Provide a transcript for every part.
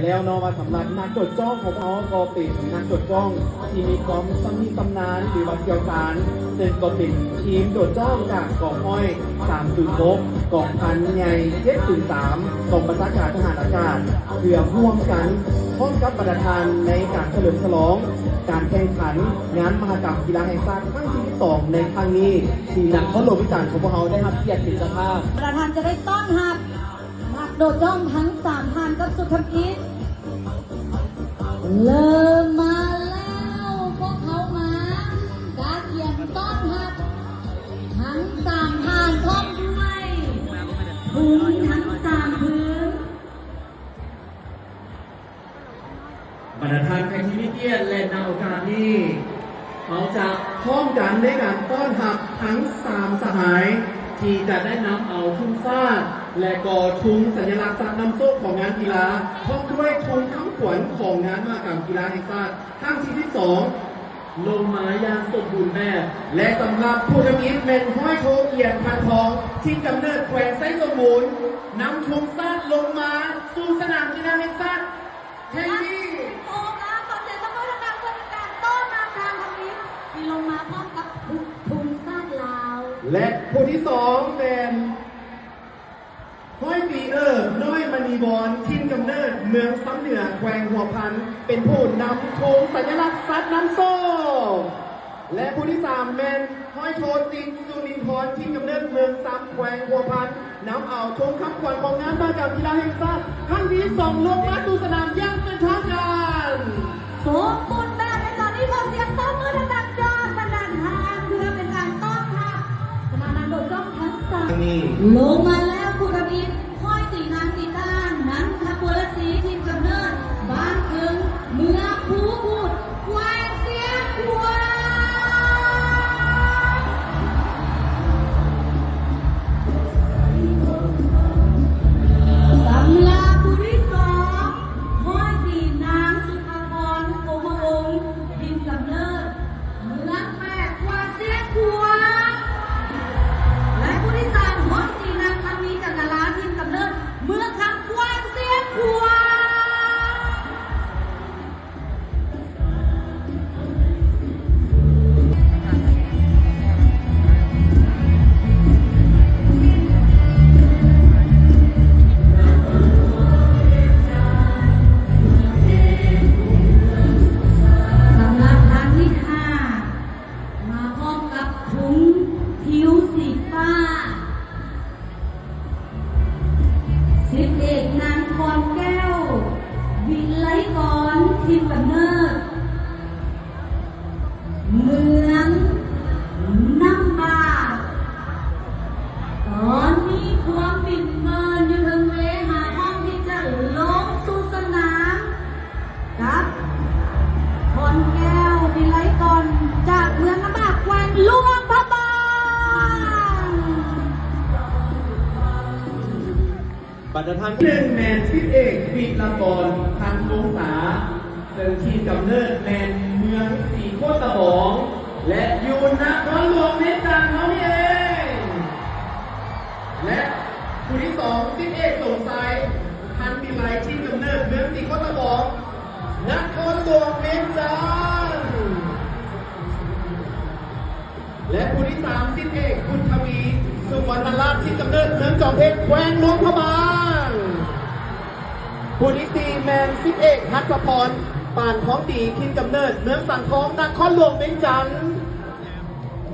ແລ້ວເນາະ ວ່າສຳລັບນັກໂດດຈ້ອງຂອງເຮົາກໍເປັນນັກໂດດຈ້ອງທີ່ມີຄວາມຊຳນິຊຳນານ ຫຼືວ່າຊ່ຽວຊານ, ເຊິ່ງກໍເປັນທີມໂດດຈ້ອງຈາກກອງຮ້ອຍສາມສູນຫົກ ກອງພັນໃຫຍ່ເຈັດສູນສາມ ກອງບັນຊາການທະຫານອາກາດ ເພື່ອຮ່ວມກັນພ້ອມກັບບັນດາທ່ານໃນການສະເຫຼີມສະຫຼອງການແຂ່ງຂັນງານມະຫະກຳກິລາແຫ່ງຊາດຄັ້ງທີສິບສອງ ໃນຄັ້ງນີ້ ທີ່ນະຄອນຫຼວງວຽງຈັນຂອງພວກເຮົາໄດ້ຮັບກຽດເປັນເຈົ້າພາບ. ປະທານຈະໄດ້ຕ້ອນຮັບ ນັກໂດດຈ້ອງທັງສາມທ່ານກັບຊຸດທຳອິດ ເລີ່ມມາແລ້ວ. ພວກເຂົາມາກະກຽມຕ້ອນຮັບທັງສາມທ່ານ ພ້ອມດ້ວຍທຸງທັງສາມຜືນ. ບັນດາທ່ານແຂກທີ່ມີກຽດ ແລະ ນະໂອກາດນີ້ ເຮົາຈະພ້ອມກັນໃນການຕ້ອນຮັບທັງສາມສະຫາຍ ທີ່ຈະໄດ້ນຳເອົາທຸງຊາດ ແລະ ກໍທຸງສັນຍະລັກສັດນຳໂຊກຂອງງານກິລາ ພ້ອມດ້ວຍທຸງຄຳຂວັນຂອງງານມະຫະກຳກິລາແຫ່ງຊາດຄັ້ງທີສິບສອງ ລົງມາຢ່າງສົມບູນແບບ ແລະ ສຳລັບຜູ້ທຳອິດແມ່ນຮ້ອຍໂທ ອຽງ ພັນທອງ ຖິ່ນກຳເນີດແຂວງໄຊສົມບູນ ນຳທຸງຊາດລົງມາສູ່ສະໜາມກິລາແຫ່ງຊາດ ແຫ່ງນີ້. ໂອລະ ຂໍສຽງຕົບມືດັງໆ ເພື່ອເປັນການຕ້ອນຮັບທ່ານທຳອິດທີ່ລົງມາພ້ອມກັບທຸງຊາດລາວ. ແລະ ຜູ້ທີສອງແມ່ນ ຮ້ອຍຕີ ເອີ ນ້ອຍ ມະນີບອນ ຖິ່ນກຳເນີດເມືອງຊຳເໜືອ ແຂວງຫົວພັນ ເປັນຜູ້ນຳທຸງສັນຍະລັກສັດນຳໂຊກ. ແລະ ຜູ້ທີສາມແມ່ນ ຮ້ອຍໂທ ຕິກ ສຸນິນທອນ ຖິ່ນກຳເນີດເມືອງຊຳ ແຂວງຫົວພັນ ນຳເອົາທຸງຄຳຂວັນຂອງງານມະຫະກຳກິລາແຫ່ງຊາດຄັ້ງທີສິບສອງ ລົງມາສູ່ສະໜາມຢ່າງເປັນທາງການ. ສົມບູນແບບໃນຕອນນີ້ ຂໍສຽງຕົບມືດັງໆ ຈາກບັນດາທ່ານ ເພື່ອເປັນການຕ້ອນຮັບບັນດານັກໂດດຈ້ອງທັງສາມ. ລົງມາແລ້ວ ຜູ້ທຳອິດ ຮ້ອຍຕີ ນາງ ຕີຕ້າ ນັນທະບົວລະສີ ຖິ່ນກຳເນີດບ້ານເຄິ່ງ ເມືອງພູພຸດ ແຂວງຊຽງຂວາງ. ສຳລັບຜູ້ທີສອງ ຮ້ອຍຕີ ນາງ ສຸພາພອນ ພົມມະວົງ ຖິ່ນກຳເນີດເມືອງແປກ ແຂວງຊຽງຂວາງ ແລະ ຜູ້ທີສາມ ຮ້ອຍຕີ ນາງ ຄຳມີ ຈັນດາລາ ຖິ່ນກຳເນີດເມືອງຄຳ ແຂວງຊຽງຂວາງ. ສຳລັບທ່ານທີຫ້າ ມາພ້ອມກັບທຸງທິວສີຟ້າ. ສິບເອກ ນາງ ຄອນແກ້ວ ວິໄລກອນ ຖິ່ນກຳເນີດເມືອງນ້ຳບາດ ຕອນນີ້ພວມບິນເມີນຢູ່ເທິງເວ ຫາພ້ອມທີ່ຈະລົງສູ່ສະໜາມ ກັບ ຄອນແກ້ວ ວິໄລກອນ ຈາກເມືອງນ້ຳບາດ ແຂວງຫຼວງພະບາງ. ບັນດາທ່ານ ໜຶ່ງ ແມ່ນ ສິບເອກ ວິລະກອນ ພັນວົງສາ ເຊິ່ງຖິ່ນກຳເນີດແມ່ນເມືອງສີໂຄດຕະບອງ ແລະ ຢູ່ນະຄອນຫຼວງວຽງຈັນເຮົານີ້ເອງ. ແລະ ຜູ້ທີສອງ ສິບເອກ ສົມໄຊ ພັນວິໄລ ຖິ່ນກຳເນີດເມືອງສີໂຄດຕະບອງ ນະຄອນຫຼວງວຽງຈັນ ແລະ ຜູ້ທີສາມ ສິບເອກ ບຸນທະວີ ສຸວັນນະລາດ ຖິ່ນກຳເນີດເມືອງຈອມເພັດ ແຂວງຫຼວງພະບາງ. ຜູ້ທີສີ່ ແມ່ນ ສິບເອກ ຫັດສະພອນ ປານທອງດີ ຖິ່ນກຳເນີດເມືອງສັງທອງ ນະຄອນຫຼວງວຽງຈັນ.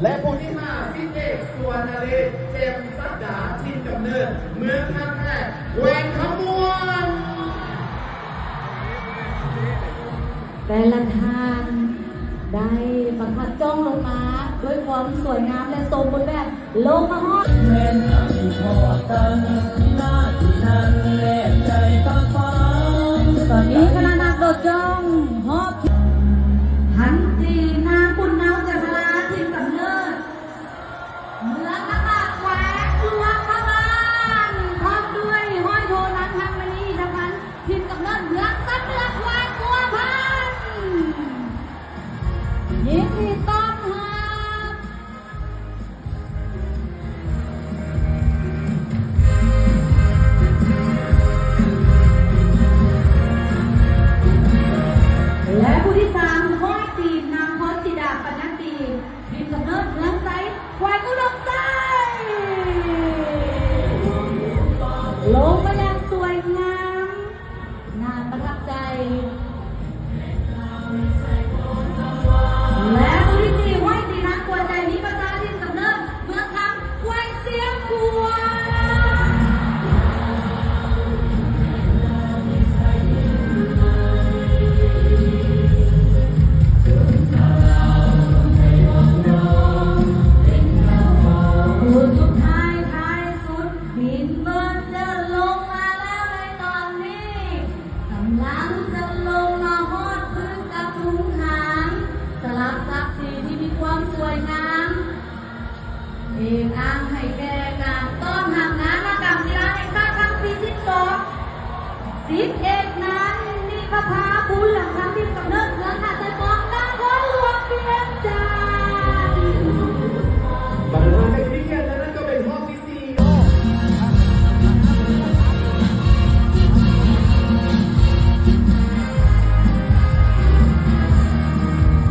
ແລະ ຜູ້ທີຫ້າ ສິບເອກ ສຸວັນນະເລດ ແຈ່ມສັກດາ ຖິ່ນກຳເນີດເມືອງທ່າແຂກ ແຂວງຄຳມ່ວນ. ແຕ່ລະທ່ານໄດ້ປະທັບຈ້ອງລົງມາດ້ວຍຄວາມສວຍງາມ ແລະ ສົມບູນແບບ ລົງມາຮອດ ແມ່ນອາຊີພອດກັນ ໜ້າທີ່ນັ້ນແລກໃຈປາກຟ້າ. ຕອນນີ້ຄະນະນັກໂດດຈ້ອງຮອບ ພັນຕີ ນາງ ບຸນເນົາ ຈັນທະລາ ຖິ່ນກຳເນີດ ເມືອງນາກາ ແຂວງຫຼວງພະບາງ ພ້ອມດ້ວຍຮ້ອຍໂທ ນາງ ທັນມະນີ ອິນທະພັນ ຖິ່ນກຳເນີດເມືອງຊຳເໜືອ ແຂວງຫົວພັນ. ຍິນດີຕ້ອນຮັບ. ຫຼັງຈາກລົງມາຮອດພື້ນກັບທຸງຫາງ ສະຫຼັກສັກສີທີ່ມີຄວາມສວຍງາມ ເອກອ້າງໃຫ້ແກ່ການຕ້ອນຮັບງານມະຫະກຳກິລາແຫ່ງຊາດຄັ້ງທີສິບສອງ ສິບເອັດ ນັ້ນ ນິພະພາ ບຸນຫຼັງຄຳ ທີ່ກຳເນີດເມືອງຫາດຊາຍຟອງ ນະຄອນຫຼວງວຽງຈັນ. ປະທານໃຫ້ກຽດ ແລະ ນັ້ນກໍເປັນຮອບທີ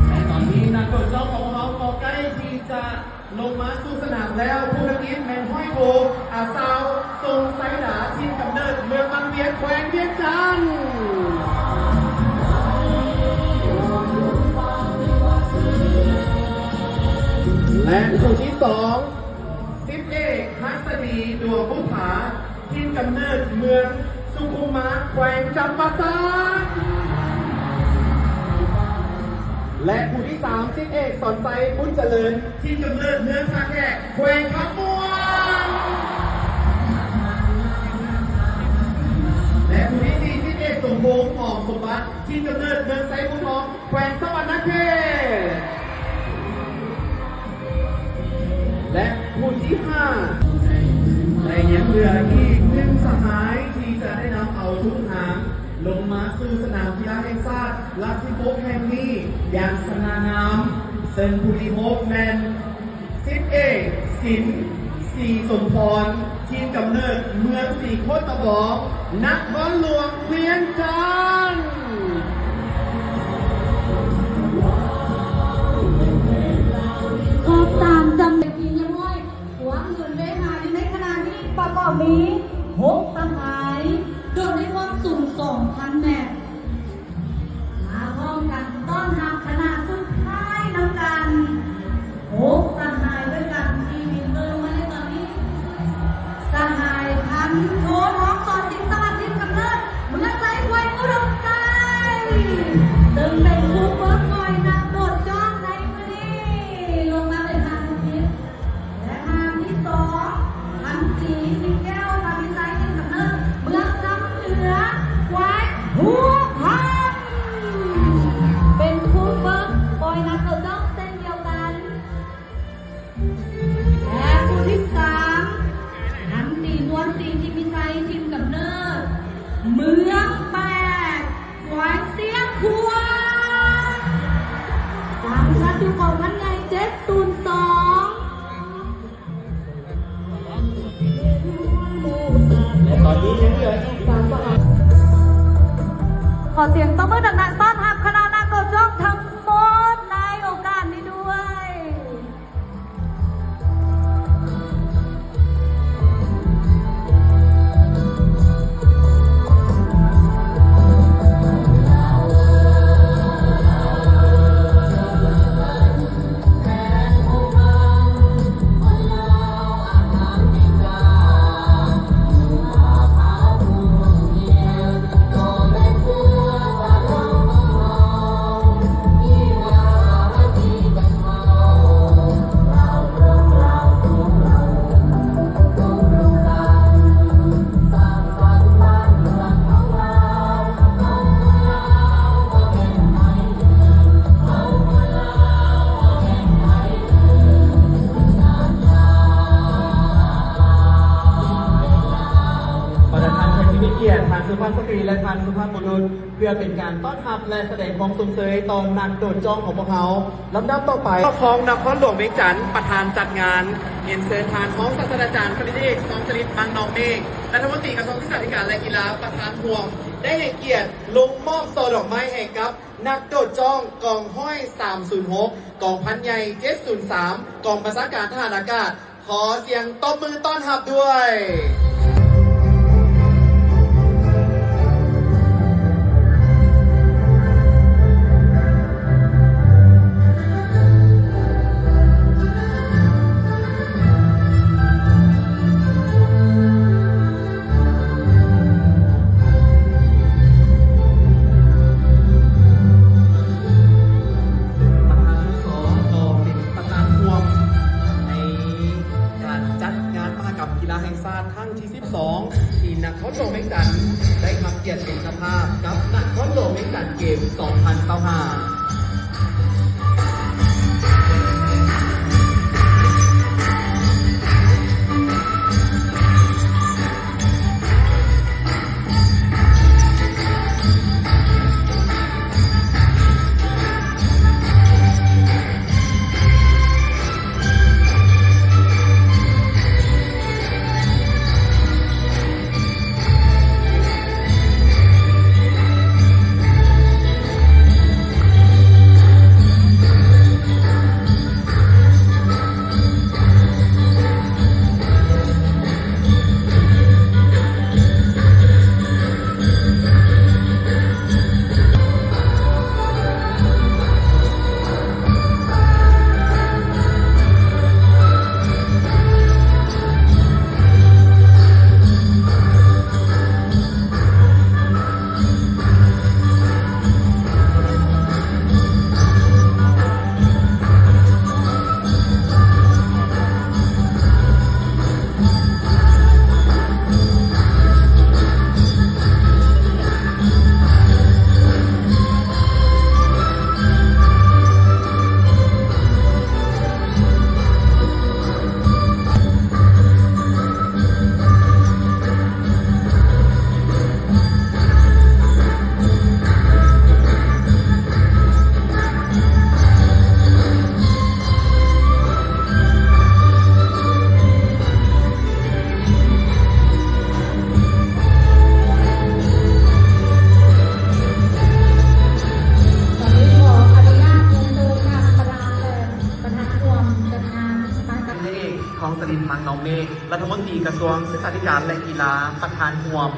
ແລະຕອນນີ້ນັກໂດດຈ້ອງຂອງເຮົາກໍໃກ້ທີ່ຈະລົງມາສູ່ສະໜາມແລ້ວ. ທຸລະກິດແມ່ນຫ້ອຍໂທ ອາຊາວ ຊົງໄຊດາ ຖິ່ນກຳເນີດເມືອງວັງວຽງ ແຂວງວຽງຈັນ ແລະຜູ້ທີສອງ ສິບເອກ ຫັດສະດີ ດວງບຸບຜາ ຖິ່ນກຳເນີດເມືອງສຸຂຸມມາ ແຂວງຈຳປາສັກ ແລະຜູ້ທີສາມ ສິບເອກ ສອນໄຊ ບຸນຈະເລີນ ຖິ່ນກຳເນີດເມືອງທ່າແຂກ ແຂວງຄຳມ່ວນ ແລະຜູ້ທີສີ່ ສິບເອກ ສົມພົງ ຫອມສົມບັດ ຖິ່ນກຳເນີດເມືອງໄຊບູນທອງ ແຂວງສະຫວັນນະເຂດ ແລະຜູ້ທີຫ້າ ແລະຍັງເຫຼືອອີກໜຶ່ງສະຫາຍທີ່ຈະໄດ້ນຳເອົາທຸງຫາງລົງມາສູ່ສະໜາມກິລາແຫ່ງຊາດຫຼັກສິບຫົກແຫ່ງນີ້ຢ່າງສະຫງ່າງາມ, ເຊິ່ງຜູ້ທີຫົກແມ່ນ ສິບເອກ ສິນ ສີສົມພອນ ຖິ່ນກຳເນີດເມືອງສີໂຄດຕະບອງ ນະຄອນຫຼວງວຽງຈັນ. ຄອບຕາມຈຳເປັນທີ່ຮຽບຮ້ອຍ ຄວາມເງິນໄດ້ມາຢູ່ໃນຂະນະນີ້ປະກອບມີ ຫົກສະຫາຍ ໂດດໃນຄວາມສູງ ສອງພັນແມັດ ມາພ້ອມກັນຕ້ອນຮັບຄະນະສຸດທ້າຍນຳກັນ ຫົກສະຫາຍດ້ວຍກັນທີ່ບິນເບິ່ງມາໃນຕອນນີ້ ສະຫາຍພັນໂທ ທອງສອນສິງສະຫວັດ ຖິ່ນກຳເນີດເມືອງໄຊ ແຂວງອຸດົມໄຊ ເຊິ່ງເປັນຜູ້ເປີດປ່ອຍນັກໂດດຈ້ອງໃນມື້ນີ້ ລົງມາເປັນທ່ານທີໜຶ່ງ ແລະທ່ານທີສອງ ພັນຕີ ມີແກ້ວ ພາວິໄຊ ຖິ່ນກຳເນີດເມືອງຊຳເໜືອ ແຂວງຫົວພັນ ເປັນຜູ້ເປີດປ່ອຍນັກໂດດຈ້ອງເຊັ່ນດຽວກັນ ແລະຜູ້ທີສາມ ພັນຕີ ນວນສີ ທິດມີໄຊ ຖິ່ນກຳເນີດເມືອງແປກ ແຂວງຊຽງຂວາງ ສັງກັດຢູ່ກອງພັນໃຫຍ່ເຈັດສູນສອງ ແລະຕອນນີ້ຍັງເຫຼືອອີກສາມສະຫາຍ ຂໍສຽງຕົບມືດັງໆ ຕ້ອນຮັບຄະນະນັກໂດດຈ້ອງທັງໝົດໃນໂອກາດນີ້ດ້ວຍ. ປະທານເພິ່ນທີ່ມີກຽດ ທ່ານສຸພາບສະຕີ ແລະ ທ່ານສຸພາບບຸລຸດ ເພື່ອເປັນການຕ້ອນຮັບ ແລະ ສະແດງຄວາມຊົມເຊີຍຕໍ່ນັກໂດດຈ້ອງຂອງພວກເຮົາ. ລຳດັບຕໍ່ໄປ ປກຄອງນະຄອນຫຼວງວຽງຈັນ ປະທານຈັດງານ ຮຽນເຊີນທ່ານຮອງສາດສະດາຈານ ຄະນິດເອກ ທອງສະລິດ ມັງນອງເມກ ລັດຖະມົນຕີກະຊວງສຶກສາທິການ ແລະ ກິລາ ປະທານຮ່ວມ ໄດ້ໃຫ້ກຽດລົງມອບຊ່ອດອກໄມ້ໃຫ້ກັບນັກໂດດຈ້ອງກອງຮ້ອຍສາມສູນຫົກ ກອງພັນໃຫຍ່ເຈັດສູນສາມ ກອງບັນຊາການທະຫານອາກາດ ຂໍສຽງຕົບມືຕ້ອນຮັບດ້ວຍ. ປະທານທັງສອງກໍເປັນປະທານຮ່ວມໃນການຈັດງານມະຫະກຳກິລາແຫ່ງຊາດຄັ້ງທີ າກຄອນໂດເມກັນເກມ ສອງພັນຊາວຫ້າ. ຂໍອະນຸຍາດຮຽນເຊີນທ່ານປະທານ ແລະ ປະທານຮ່ວມຈັດງານມາ. ເອກ ທອງສະລິນ ມັງນອງເມກ ລັດຖະມົນຕີກະຊວງສຶກສາທິການ ແລະ ກິລາ ປະທານຮ່ວມ.